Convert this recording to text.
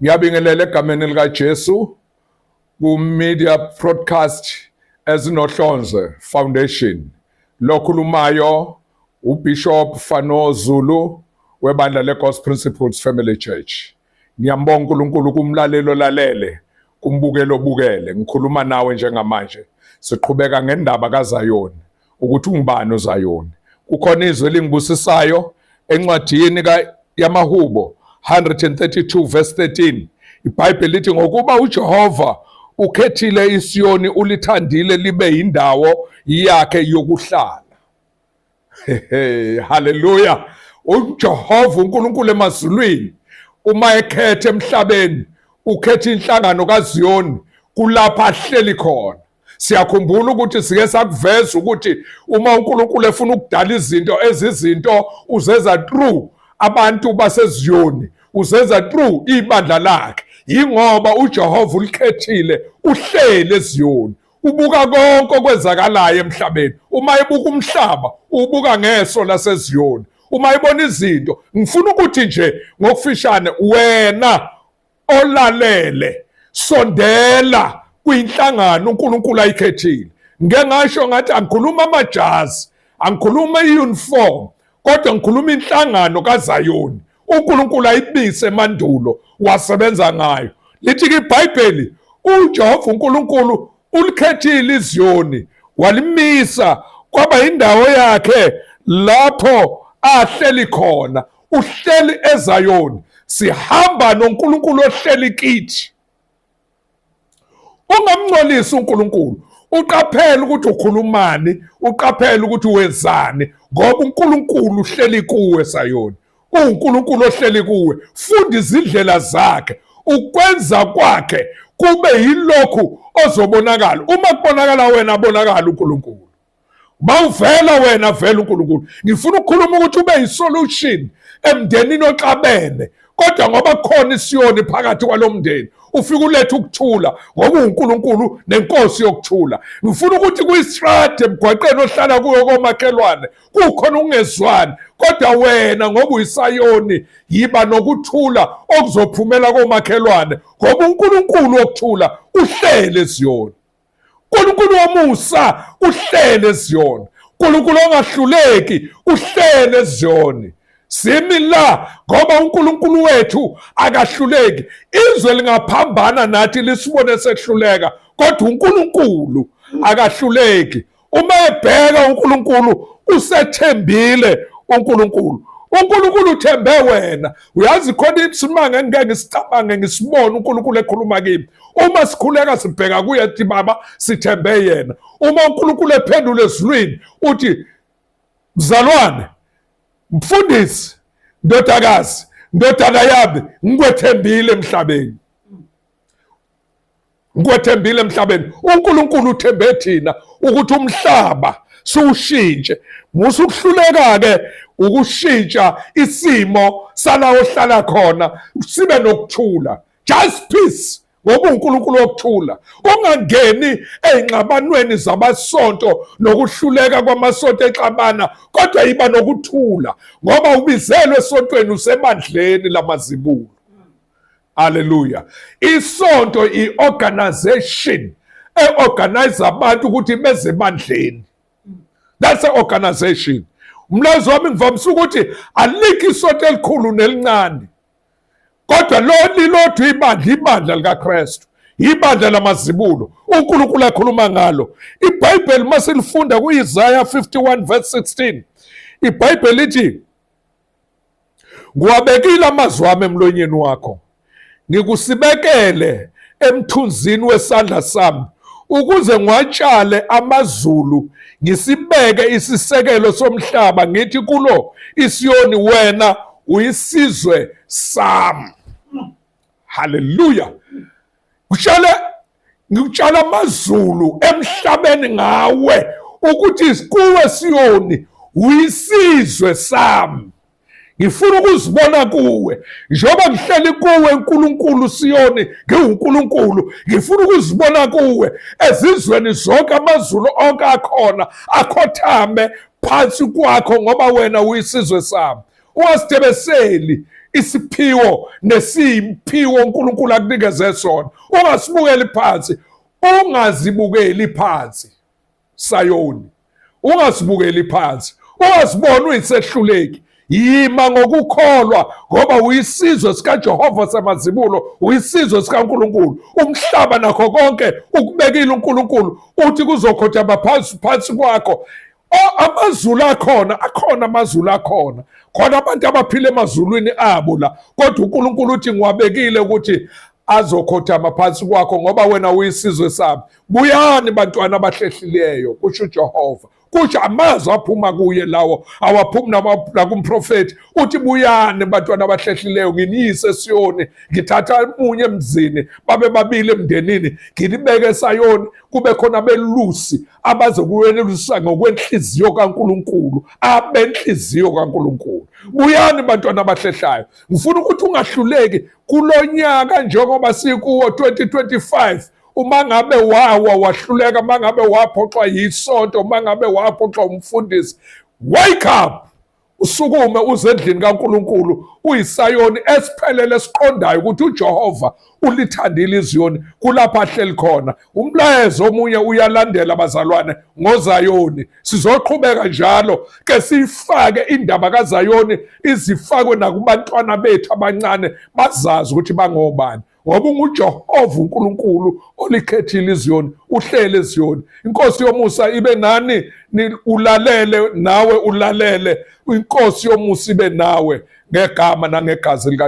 Ngiyabingelela egameni likaJesu ku-Media Broadcast Ezinohlonze Foundation. Lokhulumayo uBishop Fano Zulu webandla le-God's Principles Family Church. Ngiyambonga uNkulunkulu kumlaleli olalele, kumbukeli obukele. Ngikhuluma nawe njengamanje. Siqhubeka ngendaba kaZayoni ukuthi ungubani uZayoni. Kukhona izwi elingibusisayo encwadini yamaHubo 132 verse 13. IBhayibheli lithi ngokuba uJehova ukhethile iSiyoni ulithandile libe yindawo yakhe yokuhlala. Haleluya. UJehova uNkulunkulu emazulwini uma ekhetha emhlabeni ukhetha inhlangano kaZiyoni kulapha ahleli khona. Siyakhumbula ukuthi sike sakuveza ukuthi uma uNkulunkulu efuna ukudala izinto ezizinto uzenza through abantu baseZiyoni, uzenza through ibandla lakhe. Yingoba uJehova ulikhethile, uhleli eZiyoni. Ubuka konke okwenzakalayo emhlabeni. Uma ebuka umhlaba, ubuka ngeso laseZiyoni. Uma ebona izinto, ngifuna ukuthi nje ngokufishane wena olalele sondela kwinhlangano uNkulunkulu ayikhethile. Ngike ngasho ngathi angikhuluma amajazi, angikhuluma i-uniform, kodwa ngikhuluma inhlangano kaZayoni uNkulunkulu ayibise emandulo wasebenza ngayo. Lithi-ke iBhayibheli uJehova uNkulunkulu ulikhethile iZiyoni walimisa kwaba indawo yakhe lapho ahleli khona. Uhleli eZayoni, sihamba noNkulunkulu ohleli kithi. Ungamngcolisi uNkulunkulu, uqaphele ukuthi ukhulumani, uqaphele ukuthi wenzani, ngoba uNkulunkulu uhleli kuwe Sayoni. UNkulunkulu ohleli kuwe, funda izindlela zakhe, ukwenza kwakhe kube yilokhu ozobonakala. Uma kubonakala wena, abonakala uNkulunkulu. Mawuvela wena vela uNkulunkulu. Ngifuna ukukhuluma ukuthi ube yisolution emndenini oxabene, kodwa ngoba kukhona isiyoni phakathi kwalomndeni ufike ulethe ukuthula ngoba uNkulunkulu nenkosi yokuthula. Ngifuna ukuthi kuyistrade emgwaqeni ohlala kuyo komakhelwane kukhona ukungezwani, kodwa wena ngoba uyisayoni yiba nokuthula okuzophumela komakhelwane ngoba uNkulunkulu wokuthula uhlele eZiyoni. uNkulunkulu womusa uhlele eZiyoni. uNkulunkulu ongahluleki uhlele eZiyoni. Simi la ngoba uNkulunkulu wethu akahluleki. Izwe lingaphambana nathi lisibone sehluleka, kodwa uNkulunkulu akahluleki. Uma ebheka uNkulunkulu usethembile uNkulunkulu. uNkulunkulu uthembe wena. Uyazi khona isimanga engike ngisicabange ngisibone uNkulunkulu ekhuluma kimi. Uma sikhuleka sibheka kuye ethi baba sithembe yena. Uma uNkulunkulu ephendula ezulwini uthi mzalwane, mfundisi, ndodakazi, ndodana yami, ngikwethembile emhlabeni. Ngikwethembile emhlabeni. uNkulunkulu uthembe thina ukuthi umhlaba siwushintshe. Musa ukuhluleka-ke ukushintsha isimo sala ohlala khona sibe nokuthula. Just peace, ngoba uNkulunkulu wokuthula. Ungangeni ey'ngxabanweni zamasonto nokuhluleka kwamasonto exabana, kodwa yiba nokuthula ngoba ubizelwe esontweni, usebandleni lamazibulo. Haleluya. Isonto i-organization e-organize abantu ukuthi beze ebandleni. That's an organization. Umlayezo wami ngivamise ukuthi alikho isonto elikhulu nelincane, kodwa lo lilodwa ibandla, ibandla likaKristu, ibandla lamazibulo uNkulunkulu akhuluma ngalo. IBhayibheli masilifunda kuIsaya 51 verse 16, iBhayibheli lithi ngiwabekile amazwi ami emlonyeni wakho, ngikusibekele emthunzini wesandla sami, ukuze ngiwatshale amazulu, ngisibeke isisekelo somhlaba, ngithi kulo iSiyoni, wena uyisizwe sami. Haleluya. Utshale, ngikutshala amazulu emhlabeni ngawe, ukuthi kuwe Siyoni uyisizwe sami. Ngifuna ukuzibona kuwe njengoba ngihleli kuwe uNkulunkulu Siyoni, ngiwuNkulunkulu. Ngifuna ukuzibona kuwe ezizweni zonke, amazulu onke akhona akhothame phansi kwakho, ngoba wena uyisizwe sami. Ungasidebeseli Isiphiwo nesiphiwo uNkulunkulu akunikeze sona, ungasibukeli phansi, ungazibukeli phansi Sayoni, ungazibukeli phansi, ungaziboni uyisehluleki. Yima ngokukholwa, ngoba uyisizwe sikaJehova samazibulo, uyisizwe sikaNkulunkulu. Umhlaba nakho konke ukubekile uNkulunkulu, uthi kuzokhothama phansi phansi kwakho. Amazulu akhona, akhona amazulu akhona khona, abantu abaphila emazulwini abo la, kodwa uNkulunkulu uthi ngiwabekile ukuthi azokhothama phansi kwakho, ngoba wena uyisizwe sami. Buyani bantwana abahlehlileyo, kusho uJehova. Kusho amazwi aphuma kuye lawo, awaphumi nakumprofethi. Uthi buyani bantwana abahlehlileyo, nginiyise eSiyoni, ngithatha munye emzini, babe babili emndenini, nginibeke eSayoni, kube khona abelusi abazokuwelusa ngokwenhliziyo kaNkulunkulu, abenhliziyo kaNkulunkulu. Buyani bantwana abahlehlayo. Ngifuna ukuthi ungahluleki kulonyaka njengoba sikuwo 2025. Uma ngabe wawa wahluleka, uma ngabe waphoxwa yisonto, uma ngabe waphoxwa umfundisi, wake up, usukume uze endlini kaNkulunkulu. Uyisayoni esiphelele esiqondayo ukuthi uJehova ulithandile iZiyoni, kulapha ahleli khona. Umlayezo omunye uyalandela bazalwane ngoZayoni, sizoqhubeka njalo ke siyifake indaba kaZayoni, izifakwe nakubantwana bethu abancane, bazazi ukuthi bangobani, ngoba unguJehova uNkulunkulu olikhethile iZiyoni, uhlele eZiyoni. Inkosi yomusa ibe nani, ulalele nawe, ulalele. Inkosi yomusa ibe nawe ngegama nangegazi lika